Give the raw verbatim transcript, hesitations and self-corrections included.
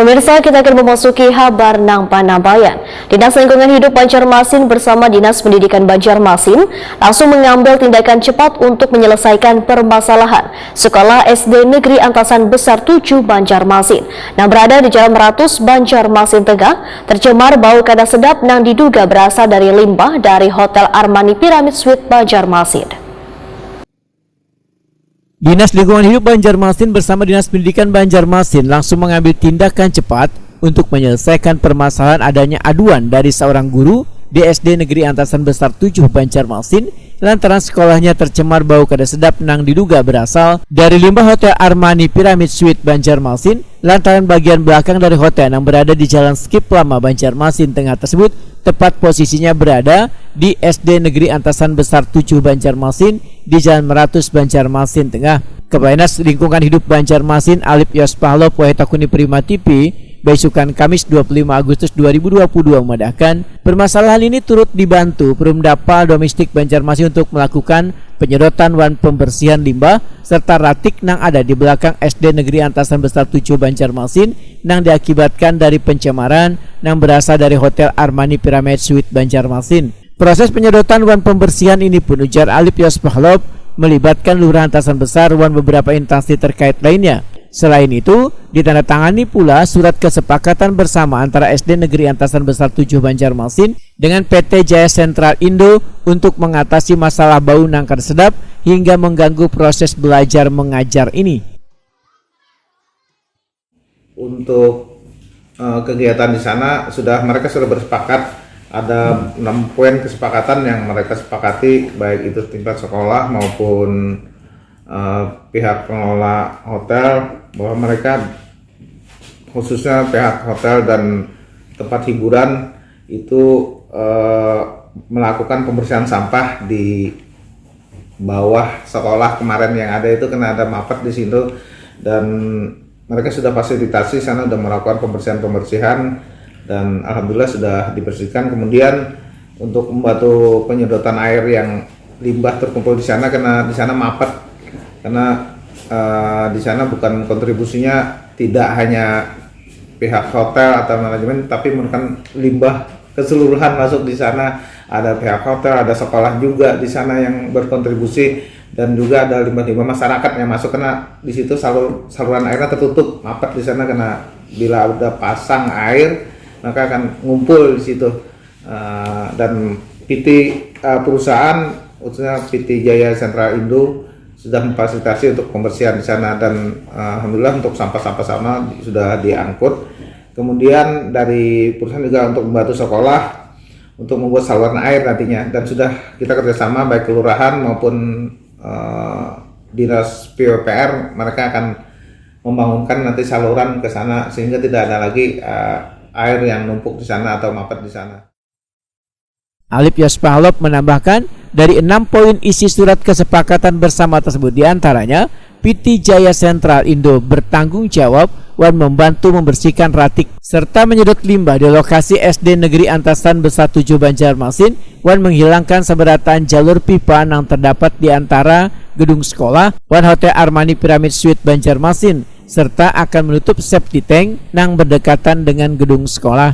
Pemirsa, kita akan memasuki habar nang panambayan. Dinas Lingkungan Hidup Banjarmasin bersama Dinas Pendidikan Banjarmasin langsung mengambil tindakan cepat untuk menyelesaikan permasalahan sekolah S D Negeri Antasan Besar tujuh Banjarmasin, nang berada di Jalan Meratus, Banjarmasin Tengah, tercemar bau kada sedap nang diduga berasal dari limbah dari Hotel Armani Pyramid Suite Banjarmasin. Dinas Lingkungan Hidup Banjarmasin bersama Dinas Pendidikan Banjarmasin langsung mengambil tindakan cepat untuk menyelesaikan permasalahan adanya aduan dari seorang guru di S D Negeri Antasan Besar tujuh Banjarmasin lantaran sekolahnya tercemar bau kada sedap nang diduga berasal dari limbah Hotel Armani Pyramid Suite Banjarmasin lantaran bagian belakang dari hotel yang berada di Jalan Skip Lama Banjarmasin Tengah tersebut tepat posisinya berada di S D Negeri Antasan Besar tujuh Banjarmasin di Jalan Meratus Banjarmasin Tengah. Kepala Dinas Lingkungan Hidup Banjarmasin Alip Yos Pahlop wahai takuni Prima T V, baisukan Kamis dua puluh lima Agustus dua ribu dua puluh dua memadahkan, permasalahan ini turut dibantu Perumdapal Domestik Banjarmasin untuk melakukan penyedotan wan pembersihan limbah serta ratik nang ada di belakang S D Negeri Antasan Besar tujuh Banjarmasin nang diakibatkan dari pencemaran nang berasal dari Hotel Armani Pyramid Suite Banjarmasin. Proses penyedotan wan pembersihan ini pun ujar Alip Yos Pahlop melibatkan Lurah Antasan Besar wan beberapa instansi terkait lainnya. Selain itu, ditandatangani pula surat kesepakatan bersama antara S D Negeri Antasan Besar tujuh Banjarmasin dengan P T Jaya Central Indo untuk mengatasi masalah bau nang kada sedap hingga mengganggu proses belajar mengajar ini. Untuk eh, kegiatan di sana sudah, mereka sudah bersepakat, ada enam poin kesepakatan yang mereka sepakati, baik itu tingkat sekolah maupun eh, pihak pengelola hotel, bahwa mereka khususnya pihak hotel dan tempat hiburan itu eh, melakukan pembersihan sampah di bawah sekolah kemarin yang ada itu, kena ada mapet di situ, dan mereka sudah fasilitasi sana, sudah melakukan pembersihan-pembersihan, dan alhamdulillah sudah dibersihkan. Kemudian untuk membantu penyedotan air yang limbah terkumpul di sana, karena di sana mapet, karena eh, di sana bukan, kontribusinya tidak hanya pihak hotel atau manajemen, tapi merupakan limbah keseluruhan masuk di sana. Ada pihak hotel, ada sekolah juga di sana yang berkontribusi, dan juga ada limbah-limbah masyarakat yang masuk, karena di situ salur, saluran airnya tertutup, mapet di sana, karena bila udah pasang air maka akan ngumpul di situ. Eh, dan P T eh, perusahaan, khususnya P T Jaya Central Indo, sudah memfasilitasi untuk pembersihan di sana, dan eh, alhamdulillah untuk sampah-sampah sana sudah diangkut. Kemudian dari perusahaan juga untuk membantu sekolah untuk membuat saluran air nantinya, dan sudah kita kerjasama baik kelurahan maupun eh, dinas P U P R, mereka akan membangunkan nanti saluran ke sana sehingga tidak ada lagi eh, air yang numpuk di sana atau mapet di sana. Alip Yos Pahlop menambahkan, dari enam poin isi surat kesepakatan bersama tersebut diantaranya P T Jaya Central Indo bertanggung jawab wan membantu membersihkan ratik serta menyedot limbah di lokasi S D Negeri Antasan Besar tujuh Banjarmasin wan menghilangkan seberataan jalur pipa nang terdapat di antara gedung sekolah wan Hotel Armani Pyramid Suite Banjarmasin serta akan menutup septic tank nang berdekatan dengan gedung sekolah.